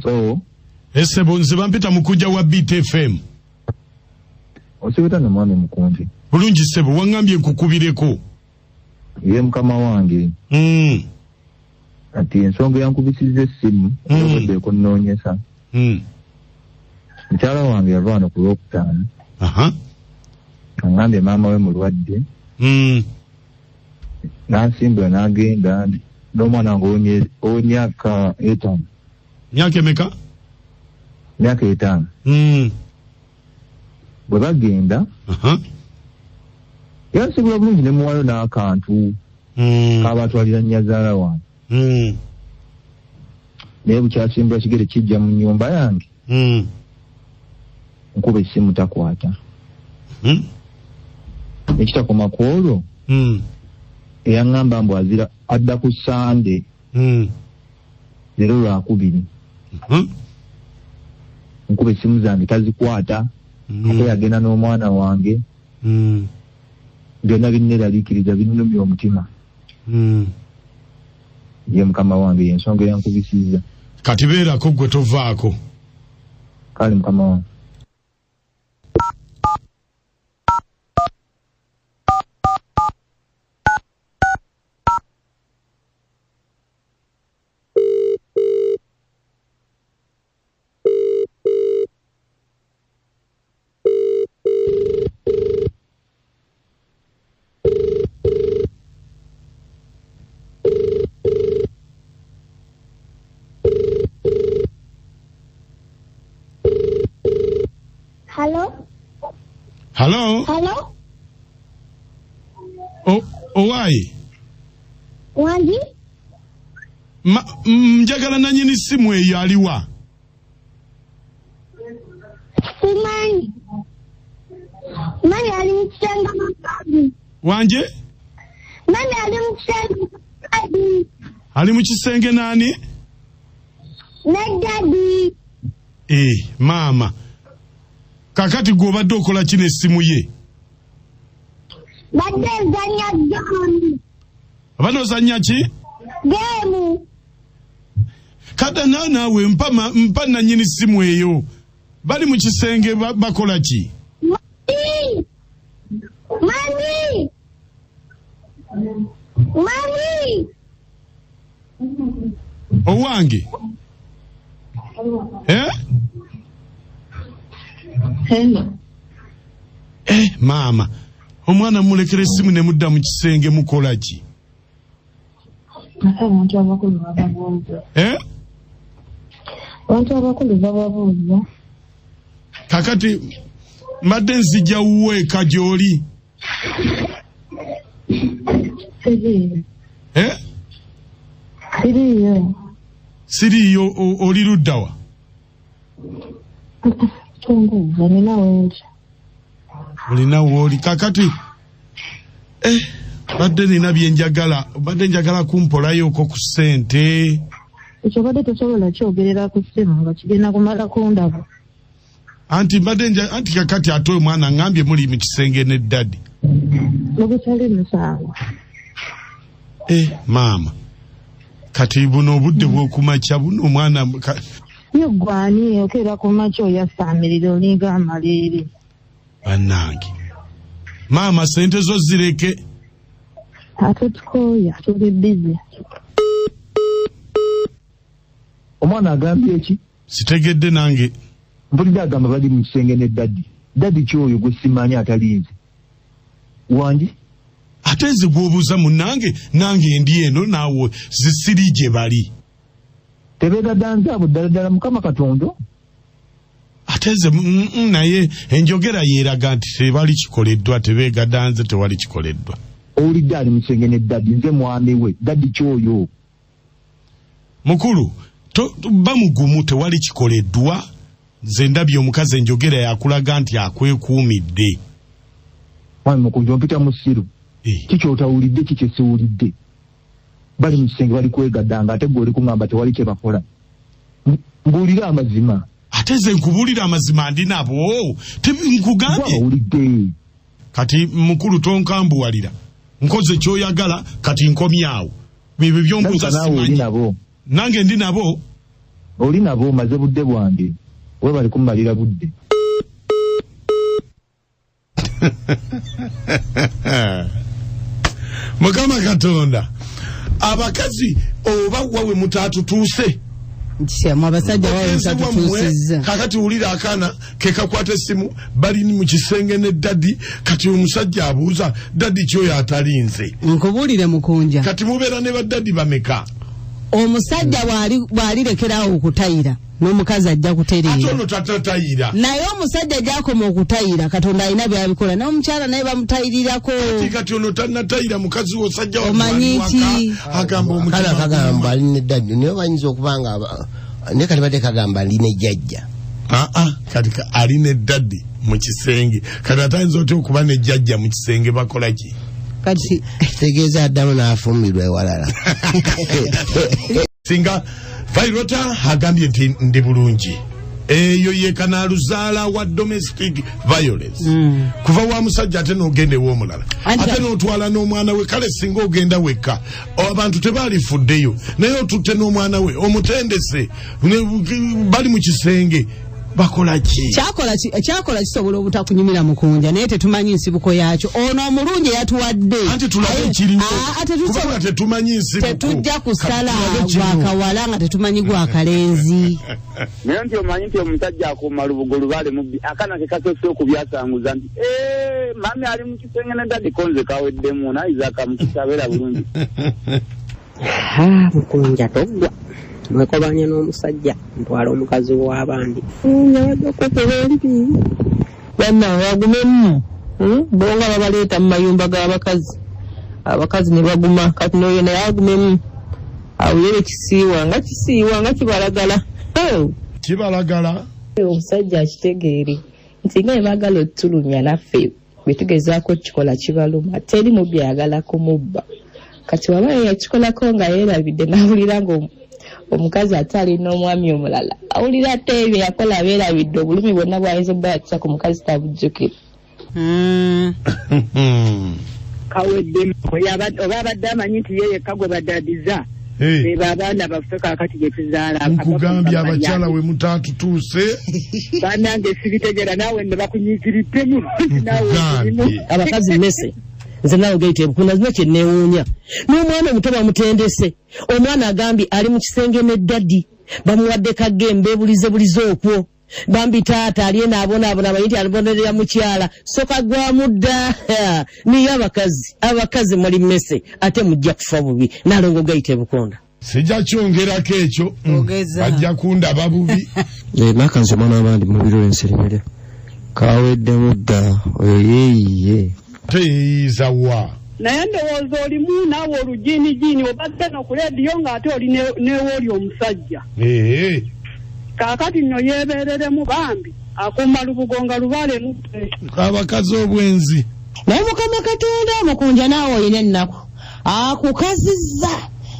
So, Esebo nze bampita Mukujja wa Beat FM. Osibita no mwami Mukunji. Bulungi sebo, wangambye nkukubireko. Ye mukama wange. Ati ensonga yankubisizza essimu, obadde ekunnoonyesa. Mukyala wange yava wano ku Lwokutaano. Angambye maama we mulwadde. N'ansimbula n'agenda n'omwana wange ow'emyaka 5. Myaka emeka? Myaka 5. Bwe bagenda, yansiibula bulungi ne muwaayo n'akantu k'abatwalira nnyazaala wange. Naye bukyasimbula kigere kijja mu nnyumba yange. Nkuba essimu takwata. Ekitakoma ku olwo, eyaŋŋamba mbu azira adda ku Sande. Leero Lwakubiri. Nkuba essimu zange tazikwata. Ate yagenda n'omwana wange. Byonna binneeraliikiriza, binnumya omutima. Ye mukama wange, y'ensonga eyankubisizza. Kati beerako gwe tovaako. Kale mukama wange. Hello? Hello? Hello? Owai? Wangi? Njagala nanyini simu eyo aliwa? Simanyi. Mani ali mu kisenge makazi. Wanje? Mani ali mu kisenge makazi. Ali mu kisenge nani? Ne daddy. Mama. Kakati gw'obadde okola kino essimu ye? Badde nzannya geemu. Abadde ozannya ki? Geemu. Kata naawe mpa nannyini ssimu eyo. Bali mu kisenge bakola ki? Mami! Mami! Mami! Owange? Hello. Mama, omwana mulekere essimu ne mudda mu kisenge mukola ki? Abantu abakulu bababuuza. Abantu abakulu bababuuza. Kakati mbadde nzija wuwe eka gy'oli. Siriiyo. Siriiyo. Siriiyo, oli ludda wa? Tonguuza, nina wengi. Olina wooli. Kakati badde nina bye njagala, badde njagala kumpolayoko ku ssente. Ekyo badde tosobola kyogerera ku ssimu nga kigenda kumala kundaba. Anti badde anti kakati ate omwana ngambye muli mu kisenge ne daddy. Mugutali musango. Maama. Kati buno obudde bw'okumakya buno omwana Ye gwani okeera ku makya oyasaamirira olinga amaleere. Bannange. Maama ssente zo zireke. Ate tukooya, tuli busy. Omwana agambye ki? Sitegedde nange. Mpulidde agamba bali mu kisenge ne daddy. Daddy ki oyo gwe simanyi atalinze? Wangi? Ate nze gw'obuuza munnange, nange ndi eno naawe zisiri gye bali. Tebeegadanze abo ddala ddala Mukama Katonda. Ate nze naye enjogera yeeraga nti tebali kikoleddwa, tebeegadanze, tewali kikoleddwa. Owulidde ali mu kisenge ne daddy, nze mwami we, daddy ki oyo? Mukulu, ba mugumu, tewali kikoleddwa. Nze ndabye omukazi enjogera yakulaga nti akwekuumidde. Mwami Mukunja ompita musiru. Ki ky'otawulidde, ki kye siwulidde? Bali mu kisenge bali kwegaddanga ate gwe oli kuŋŋamba tewali kye bakola. Mbuulire amazima. Ate nze nkubuulira amazima ndi nabo. Nkugambye. Wawulidde. Kati mukulu tonkambuwalira. Nkoze ky'oyagala kati nkomyawo. Bibyo byombuuza simanyi. Nabo. Nange ndi nabo. Oli nabo omaze budde bwange. Webale kummalira budde. Mukama Katonda, abakazi oba wawe mutatutuuse. Nkisyamu abasajja wawe mutatutuusizza. Kakati wulira akaana ke kakwata essimu, bali mu kisenge ne daddy. Kati omusajja abuuza daddy kyoyo atalinze. Nkubuulire Mukunja. Kati mubeera ne baddaddy bameka? Omusajja bw'alirekerawo okutayira n'omukazi ajja kutereera. Ate ono tatatayira. Naye omusajja gy'akoma okutayira, Katonda alina by'abikola. N'omukyala naye bamutayirirako. Kati ono tannatayira mukazi we osajja wa Omanyi ki? Agamba omukyala. Kale akagamba ali ne daddy, naye bayinza okuba nga naye kati badde kagamba ali ne jjajja. Kati ali ne daddy mu kisenge. Kati atayinza otya okuba ne jjajja mu kisenge bakola ki? Kati kitegeeza addamu n'afumbirwa ewalala. Singa Vairota agambye nti ndi bulungi. Eyo ye kanaaluzaala wa domestic violence. Kuva wa musajja ate n'ogenda ew'omulala. Ate n'otwala n'omwana we. Kale singa ogenda wekka, abantu tebalifuddeyo. Naye otutte n'omwana we, omutendese, bali mu kisenge. Bakola ki? Kyakola kisobola obutakunyumira Mukunja, naye tetumanyi nsibuko yaakyo. Ono omulungi yatuwadde. Anti tulabe ekiriwo. Kubanga tetumanyi nsibuko. Tetujja kusala gwakawala nga tetumanyi gwakalenzi. Naye nti omanyi nti omusajja akuuma lubugo lubaale mubbi, akaana ke kasoose okubyasanguza nti mami ali mu kisenge ne daddy konze kaweddemu, nayiza akamukisa abeera bulungi. Mukunja toggwa. Mwekobanya n'omusajja ntwala omukazi w'abandi. Njabadde okukuba empi. Bannange bagumemu. Bo nga babaleeta mu mayumba g'abakazi. Abakazi ne baguma. Kati n'oyo naye agumemu. Awulire kisiiwa nga kisiiwa nga kibalagala. Kibalagala. Omusajja akitegeere nti nga bwe baagala otulumya naffe bwe tugezaako okukikola kibaluma. Teri mubbi ayagala kumubba. Kati waba yakikolako nga yeerabidde n'awulira nga omukazi ate alina omwami omulala, awulira ate ebyo yakola abeerabidde, obulumi bwonna bw'ayinza obba yakisa ku mukazi tabujjukira. Kaweddemu oba abadde amanyi nti ye yekka gwe badadiza, beba abaana baffe kaakati gye tuzaala. Nkugambye abakyala we mutatutuuse. Bannange sibitegeera naawe nno bakunyiikiriddemu. Abakazi mmese. Nze naawe gayita ebukunda zino kye neewuunya. N'omwana omuto bamutendese. Omwana agambye ali mu kisenge ne daddy. Bamuwadde kagembe bulize bulize okwo. Bambi taata ali eno abonaabona amanyi nti alibonerera mukyala. Soka gwamu dda. Niye abakazi. Abakazi muli mmese ate mujja kufa bubi. Nalongo gayita ebukonda. Sijja kyongerako ekyo. Bajja kundaba bubi. Nakanze omwana w'abandi mu biro ensirimire. Kaweddemu dda oyo yeeyiye. Teyiza wa. Naye ndowooza olimu naawe olujiinijiini obadde no ku leediyo ng'ate oli newooli omusajja. Kaakati nno yeebeereremu bambi akuuma lubugo nga lubaale mubbe. Abakazi obwenzi. Naye Mukama Katonda Mukunja naawe olina ennaku. Akukazizza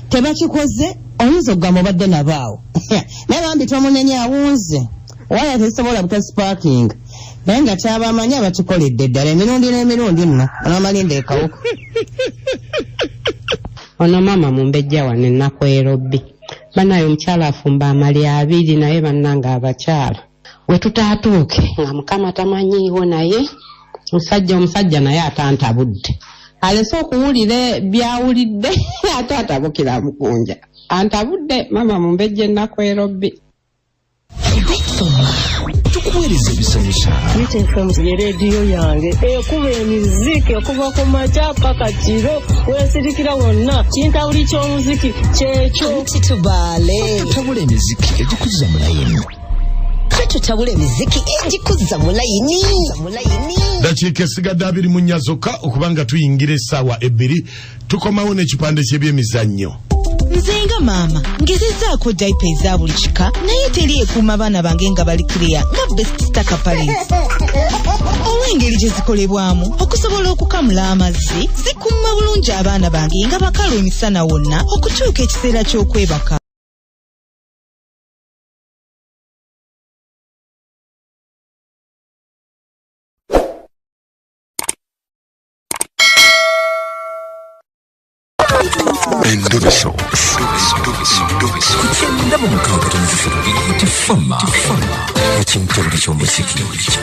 tebakikoze oyinza okugamba obadde nabaawo. Naye bambi tomunenya awunze. Waya tezisobola butasipaakinga. Naye nga kyabamanyi abakikoledde ddala emirundi n'emirundi nno onoomalinda ekawuka. Ono maama mumbejja wano ennaku erobbi. Banaye omukyala afumba amali abiri naye bannange abakyala. We tutaatuuke nga Mukama tamanyiiwo naye omusajja naye atantabudde. Alese okuwulira byawulidde ate atabukira Mukunja. Antabudde maama mumbejja ennaku erobbi. Tukuweereza ebisanyusa. Ye leediyo yange ekuba emiziki okuva ku makya paka kiro, weesirikira wonna kintabuli ky'omuziki kyekyo. Tubaale tutabula emiziki egikuzza mu layini. Tutabula emiziki egikuzza mu layini. Dakiika esigadde 24 zokka okubanga tuyingira essaawa 2 tukomawo n'ekipande ky'ebyemizannyo. Nze nga maama ngezezzaako diaper eza buli kika naye teri ekuuma baana bange nga bali clear nga Best Star Parents. Olw'engeri gye zikolebwamu okusobola okukamula amazzi zikuuma bulungi abaana bange nga bakalu emisana wonna okutuuka ekiseera ky'okwebaka. Endobeso ku 96.3 tifama ekintabuli ky'omuziki.